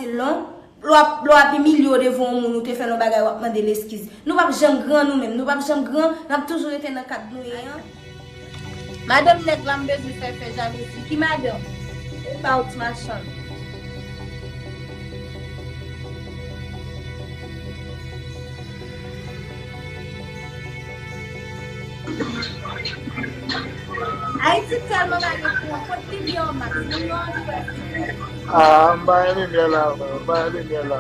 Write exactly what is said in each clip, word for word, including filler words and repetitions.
Lè w ap, lè w ap imilye w devan yon moun ou te fè l yon bagay, w ap mande l eskiz. Nou p ap janm gran nou menm, nou p ap janm gran, n ap toujou rete nan kad nou ye an. Madanm nèg la, m bezwen fè, fè jalouzi. Ki madanm? E pa w ti machann. Ayiti tèlman pa gen kouran, kot limyè w, Max? Moun yo anvi wè figi w. Ah, m pa gen limyè la, m pa gen limyè la.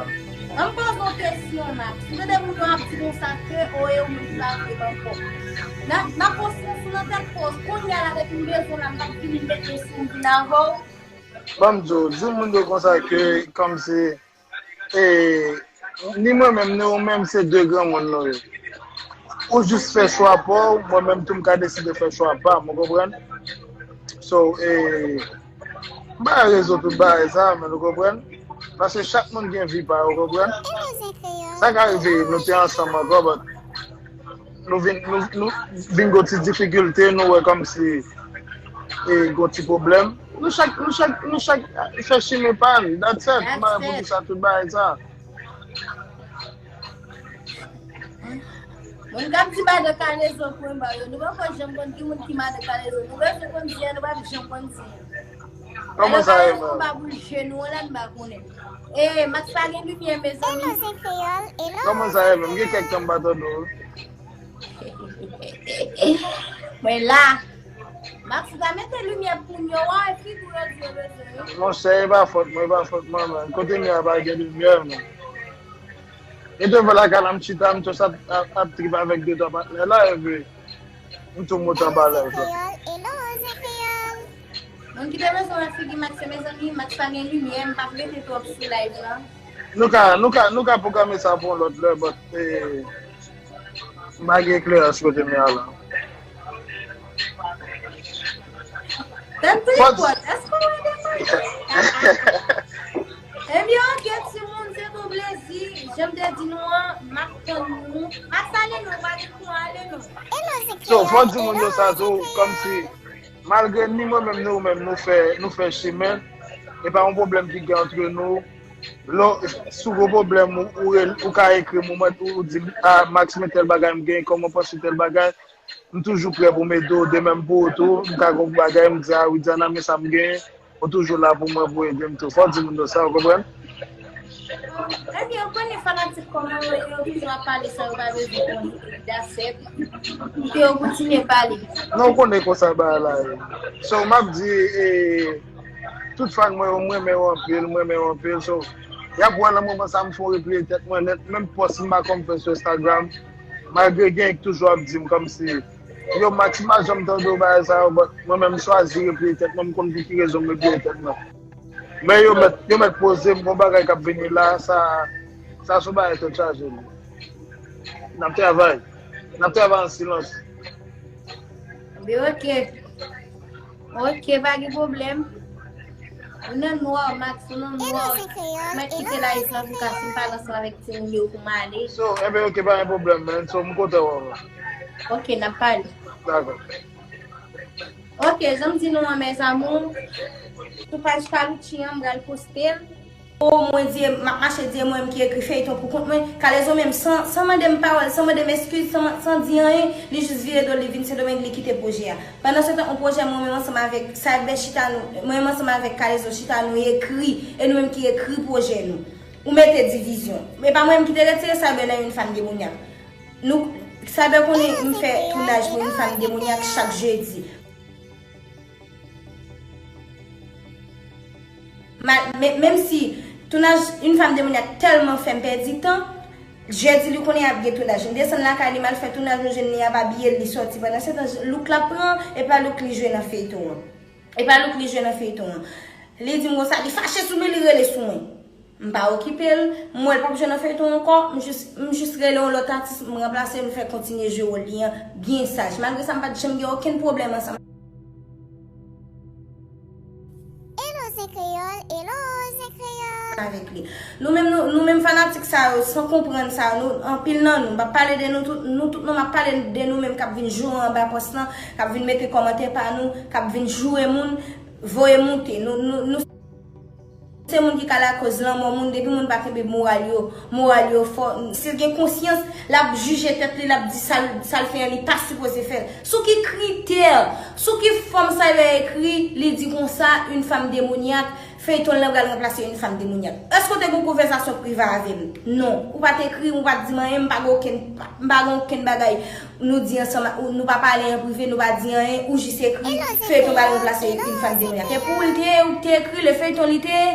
An m poze w kesyon, Max. M tande moun yo ap di konsa ke, o, e ou menm ki pa vle ban kòb. Nan, nan konsyans ou nan tèt pa w, kounye a la, depi m bezwen w la, m p ap vini m mete sou m vin avè w. Ban m di w, di moun yo konsa ke, kòmsi, e, ni mwen menm, ni ou menm, se de granmoun nou ye. Ou jis fè chwa pa w, mwen menm tou m ka deside fè chwa pa m, ou konprann? So, e, m pa rezon tout bagay sa, men ou konprann? Paske chak moun gen vi pa yo, ou konprann? Sa ka rive, nou te ansanm ankò, but nou vin, nou, nou vin gon ti difikilte, nou wè kòmsi, e, gon ti pwoblèm. Nou chak, nou chak, nou chak fè chimen pa n, that's it. M pa pou di sa tout bagay sa. Moun k ap di madan Kalezo pwen ba yo, nou poko janm konn ki moun ki madan Kalezo. Nou bezwen konn di an, nou p ap janm konn di an. Kòman sa ye, menm? Konba pou l je nou an la, nou pa konnen. E, Max pa gen limyè, mezanmi. Kòman sa ye, menm? Gen kèk tan m pa tande w. Mwen la. Max, ou ta mete limyè pou moun yo, wa, e figi w yo di yo bezwen, wi. Monchè, e pa fòt mwen, e pa fòt mwen, menm. Kote m ye a pa gen limyè, menm. E devan lakay la, m chita, m just ap, ap, ap trip avèk de twa patnè la, epi m tou moute anba live la. Moun ki te bezwen wè figi Max, se mezanmi, Max pa gen limyè, m p ap rete twòp sou live la. Nou ka, nou ka, nou ka pwograme sa pou yon lòt lè, but, eh, m pa gen eklerans kote m ye a la. Tèm tripòt, èske w ede mwen? Ebyen, oke, timoun, se yon plezi. Jan m te di nou an, m ap tann nou. M ap salye nou, m pa gen pou ale non. So, fò di moun yo sa tou, kòmsi, malgre ni mwen menm, ni ou menm, nou fè, nou fè chimen, e pa yon pwoblèm ki gen antre nou. Lè w, si w gen pwoblèm, ou, ou, ou ka ekri m, ou, ou di, "Ah, Max, men tèl bagay m gen, kòman w panse tèl bagay?" M toujou prè pou m ede w, de menm pou ou tou. M ka gon bagay, m di, "Ah, Widiana, men sa m genyen." Ou toujou la pou mwen, pou ede m tou. Fò w di moun yo sa, ou konprann? Ebyen, ou konnen fanatik kòman yo, yo toujou ap pale san yo pa bezwen konnen. That's it. Pou yo kontinye pale. Non, ou konnen konsa bagay la ye. So, m ap di, eh, tout fan mwen yo, m renmen yo anpil, m renmen yo anpil. So, y ap wè nan moman sa, m fè yon repliye tèt mwen nèt. Menm pòs m pa konn fè sou Instagram. Malgre gen ki toujou ap di m kòmsi, "Yo, Max, m pa janm tande w bagay sa yo," but mwen menm, m chwazi repliye tèt mwen, m konn pou ki rezon m repliye tèt mwen. Men yo mèt, yo mèt poze m, gon bagay k ap vini la, sa, sa se yon bagay tèt chaje li. N ap travay. N ap travay an silans. Ebyen, oke. Oke, pa gen pwoblèm. Ou nan nwa, Max, ou nan nwa. Mèt kite live la pou ka si m pale ansanm avèk timoun yo pou m ale. So, ebyen, oke, pa gen pwoblèm, man. So, m kontan wè w. Oke, n ap pale. Dakò. Oke, jan m di nou an, mes amours, sou paj Kalouchi an, m pral poste l. O, mwen di, m ap mache di e mwen menm ki ekri feyton pou kont mwen. Kalezo menm, san, san mande m pawòl, san mande m eskiz, san, san di anyen, li jis vire do l, li vin Sendomeng, li kite pwojè a. Pandansetan, yon pwojè mwen menm ansanm avèk Cyber chita nou, mwen menm ansanm avèk Kalezo chita nou ekri, e nou menm ki ekri pwojè nou. Ou mete divizyon. E pa mwen menm ki te retire Cyber nan yon fanm demonyak. Nou, Cyber konnen m fè tounaj pou yon fanm demonyak chak jedi. Mal, men, menm si tounaj Une femme démoniaque tèlman fè m pèdi tan, jedi li konnen y ap gen tounaj. M desann lakay li, m al fè tounaj, m jwenn li ap abiye l, li sòti. Pandansetan, look l ap pran, e pa look li jwe nan feyton an. E pa look li jwe nan feyton an. Li di m konsa, li fache sou mwen, li rele sou mwen. M pa okipe l, m wè l p ap jwe nan feyton ankò, m jis, m jis rele yon lòt atis, m ranplase l, m fè kontinye jwe wòl li an byen saj. Malgre sa, m pa t janm gen okenn pwoblèm ansanm. Hello, Zen Kreyòl, hello, Zen Kreyòl. Avèk li. Nou menm, nou, nou menm fanatik sa yo, san konprann sa, nou, anpil nan nou, m p ap pale de nou tout, nou tout non, m ap pale de nou menm k ap vin joure anba pòs lan, k ap vin mete kòmantè pa nou, k ap vin joure moun, voye moute. Nou, nou, nou, Se moun ki ka lakoz lanmò moun, depi moun pa kenbe moral yo, moral yo fò, si l gen konsyans, l ap jije tèt li, l ap di sa l, sa l fè an, li pa sipoze fè l. Sou ki kritè, sou ki fòm Cyber ekri, li di konsa, une femme démoniaque, feyton l lan pral ranplase une femme démoniaque. Èske w te gen yon konvèsasyon prive avè m? Non. Ou pa t ekri m, ou pa t di m anyen, m pa gen okenn, m pa gen okenn bagay. Nou di ansanm, ou, nou pa pale an prive, nou pa di anyen, ou jis ekri, feyton pral ranplase une femme démoniaque. E pou ou l te ye, ou te ekri, le feyton li te ye,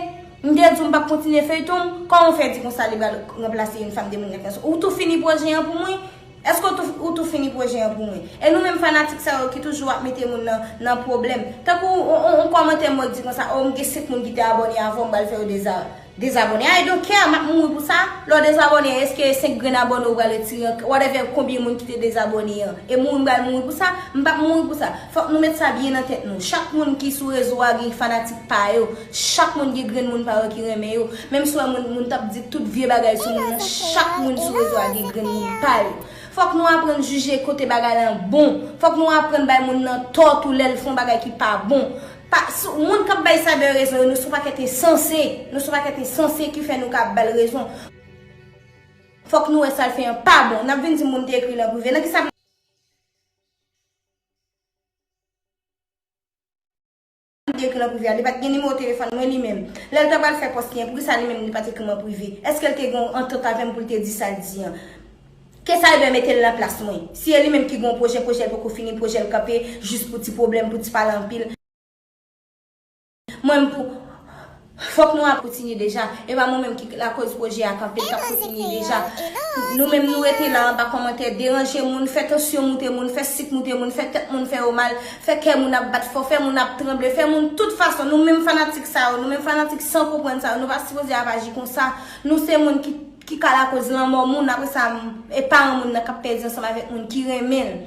m te di w m p ap kontinye feyton m, kòman w fè di konsa li pral ranplase une femme démoniaque nan? Ou tou fini pwojè an pou mwen? Èske w tou, ou tou fini pwojè an pou mwen? E nou menm fanatik sa yo ki toujou ap mete moun nan, nan pwoblèm. Tankou on, on, on kòmantè mwen di konsa, o, m gen senk moun ki te abòne avan w, m pral fè yo deza-, dezabòne. I don't care, m ap mouri pou sa. Lè w dezabòne, èske e senk grenn abòne w pral retire an? Whatever konbyen moun ki te dezabòne an. E mouri m pral mouri pou sa? M p ap mouri pou sa. Fòk nou met sa byen nan tèt nou. Chak moun ki sou rezo a gen fanatik pa yo. Chak moun gen grenn moun pa yo ki renmen yo. Menm si w wè moun, moun t ap di tout vye bagay sou moun nan, chak moun sou rezo a gen grenn moun pa yo. Fòk nou aprann jije kote bagay lan bon. Fòk nou aprann bay moun nan tò tou lè l fè yon bagay ki pa bon. Pa, sou, moun k ap bay Cyber rezon yo, nou se yon pakèt ensanse. Nou se yon pakèt ensanse ki fè nou ka ap ba l rezon. Fòk nou wè sa l fè an pa bon. N ap vin di moun te ekri l an prive. Nan ki sa m te ekri l an prive a? Li pa t gen nimewo telefòn mwen li menm. Lè l ta pral fè pòs li an, poukisa li menm li pa t ekri m an prive? Èske l te gen yon antant avè m pou l te di sa l di an? Ke Cyber mete l nan plas mwen. Si e li menm ki gen yon pwojè, pwojè l poko fini, pwojè l kanpe, jis pou ti pwoblèm, pou ti pale anpil. Mwen, m pou, fòk nou ap kontinye deja. E pa mwen menm ki lakoz pwojè a kanpe, l t ap kontinye deja. Nou menm, nou rete la anba kòmantè, deranje moun, fè tansyon moute moun, fè sik moute moun, fè tèt moun fè yo mal, fè kè moun ap bat fò, fè moun ap tranble, fè moun tout fason. Nou menm fanatik sa yo, nou menm fanatik san konprann sa yo, nou pa sipoze ap aji konsa. Nou se moun ki, ki ka lakoz lanmò moun, apre sa, m, e paran moun nan k ap pèdi ansanm avèk moun ki renmen l.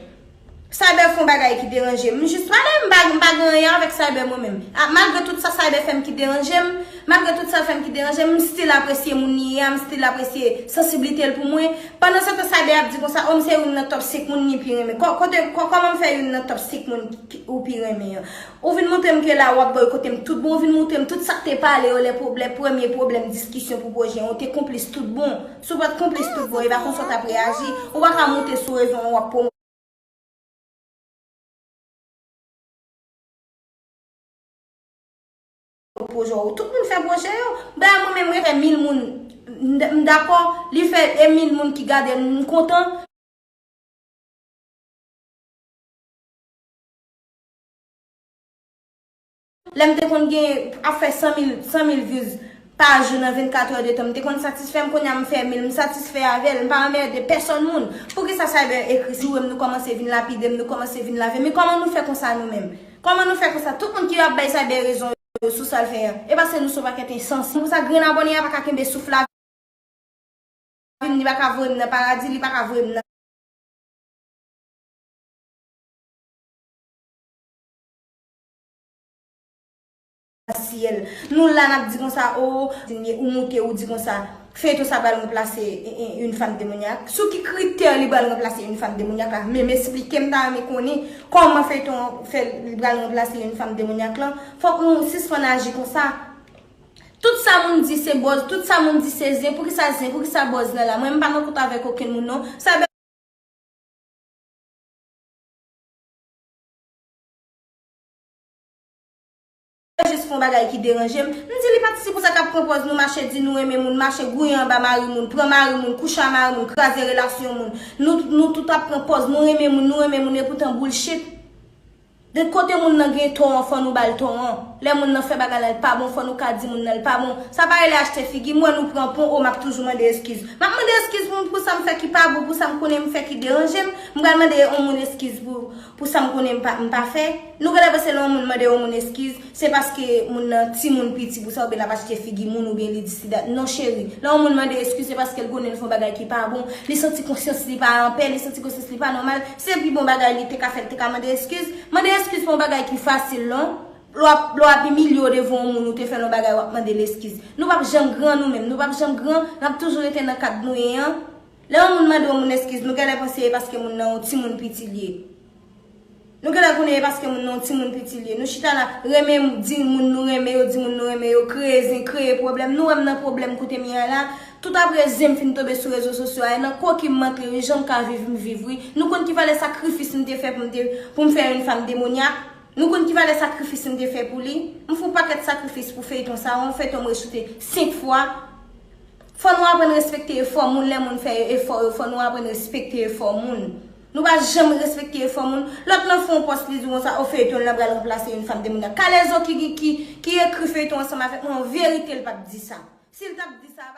Cyber fè yon bagay ki deranje m. M jis pale, m pa, m pa gen anyen avèk Cyber mwen menm. A, malgre tout sa Cyber fè m ki deranje m, malgre tout sa l fè m ki deranje m, m still apresye moun li ye a, m still apresye sansiblite l pou mwen. Pandan se tan Cyber ap di konsa, o, m se youn nan top senk moun li pi renmen. Kò-, kote, kò-, kòman m fè youn nan top senk moun ki, ou pi renmen an? Ou vin montre m ke la w ap boykote m tout bon, ou vin montre m tout sa k te pale yo, lè pwo-, lè premye pwoblèm diskisyon pou pwojè an, ou te konplis tout bon. Si w pa t konplis tout bon, e pa konsa w t ap reyaji. Ou pa ka monte sou rezo an, w ap pwomòt pwojè w. Tout moun fè pwojè yo. Ben, mwen menm, mwen fè mil moun. M, m dakò, li fè e mil moun ki gade l, m kontan. Lè m te konn gen, ap fè san mil, san mil views pa jou nan vennkat è de tan, m te konn satisfè, m kounye a m fè mil, m satisfè avè l, m pa anmède pèsòn moun. Poukisa Cyber ekri sou m, nou kòmanse vin lapide m, nou kòmanse vin lave m? Men kòman nou fè konsa nou menm? Kòman nou fè konsa? Tout moun ki ap bay Cyber rezon yo sou sa l fè an, e paske nou se yon pakèt ensanse. Pou sa, grenn abòne a pa ka kenbe souf la. Li pa ka voye m nan paradi, li pa ka voye m nan syèl. Nou la n ap di konsa, o, ou moute, ou di konsa, feyton sa pral ranplase, e, e, une femme démoniaque. Sou ki kritè li pral ranplase une femme démoniaque la? Men m esplike, m ta renmen konnen kòman feyton fè li pral ranplase une femme démoniaque lan. Fòk nou sispann aji konsa. Tout sa moun di se buzz, tout sa moun di se zen. Poukisa zen? Poukisa buzz lan la? Mwen, m pa nan kont avèk okenn moun, non. Sa jis fè yon bagay ki deranje m. M di li pa t sipoze k ap pran pòz nou mache di nou renmen moun, mache gouye anba mari moun, pran mari moun, kouche a mari moun, kraze relasyon moun. Nou, nou tout ap pran pòz, nou renmen moun, nou renmen moun, epoutan bullshit. De kote moun nan gen tò an, fò nou ba l tò an. Lè moun nan fè bagay la, l pa bon, fò nou ka di moun nan l pa bon. Sa pa rele achte figi. M wè nou pran pon, o, m ap toujou mande eskiz. M ap mande eskiz pou, pou sa m fè ki pa bon, pou sa m konnen m fè ki deranje m. M pral mande yon moun eskiz pou, pou sa m konnen m pa, m pa fè. Nou genlè panse lè yon moun mande yon moun eskiz, se paske moun nan timoun piti pou sa, oubyen l ap achte figi moun, oubyen li di si dat. Non, cheri. Lè yon moun mande eskiz, se paske l konnen l fè yon bagay ki pa bon. Li santi konsyans li pa anpè, li santi konsyans li pa nòmal. Se pi bon bagay li te ka fè, li te ka mande eskiz. Mande eskiz pa yon bagay ki fasil, non. Lè w ap, lè w ap imilye w devan yon moun, ou te fè l yon bagay, w ap mande l eskiz. Nou p ap janm gran nou menm, nou p ap janm gran, n ap toujou rete nan kad nou ye an. Lè yon moun mande yon moun eskiz, nou genlè panse e paske moun nan yon timoun piti l ye. Nou gentan konnen e paske moun nan yon timoun piti li ye. Nou chita la, renmen di moun nou renmen yo, di moun nou renmen yo, kreye zen, kreye pwoblèm. Nou wè m nan pwoblèm kote m ye a la. Tout apre zen m fin tonbe sou rezo sosyo a, e nan koki m antre wi, jan m ka viv, m viv wi. Nou konn ki valè sakrifis m te fè pou m te, pou m fè yon fanm demonyak. Nou konn ki valè sakrifis m te fè pou li. M fè yon pakèt sakrifis pou feyton sa, yon feyton m rechoute senk fwa. Fò nou aprann respekte efò moun, lè moun fè efò yo, fò nou aprann respekte efò moun. Nou pa janm respekte efò moun. Lòt lan fè yon pòs li di konsa, o feyton lan pral ranplase yon fanm demonyak. Kalezo ki, ki, ki, ki ekri feyton ansanm avèk mwen, an verite l p ap di sa. Si l t ap di sa,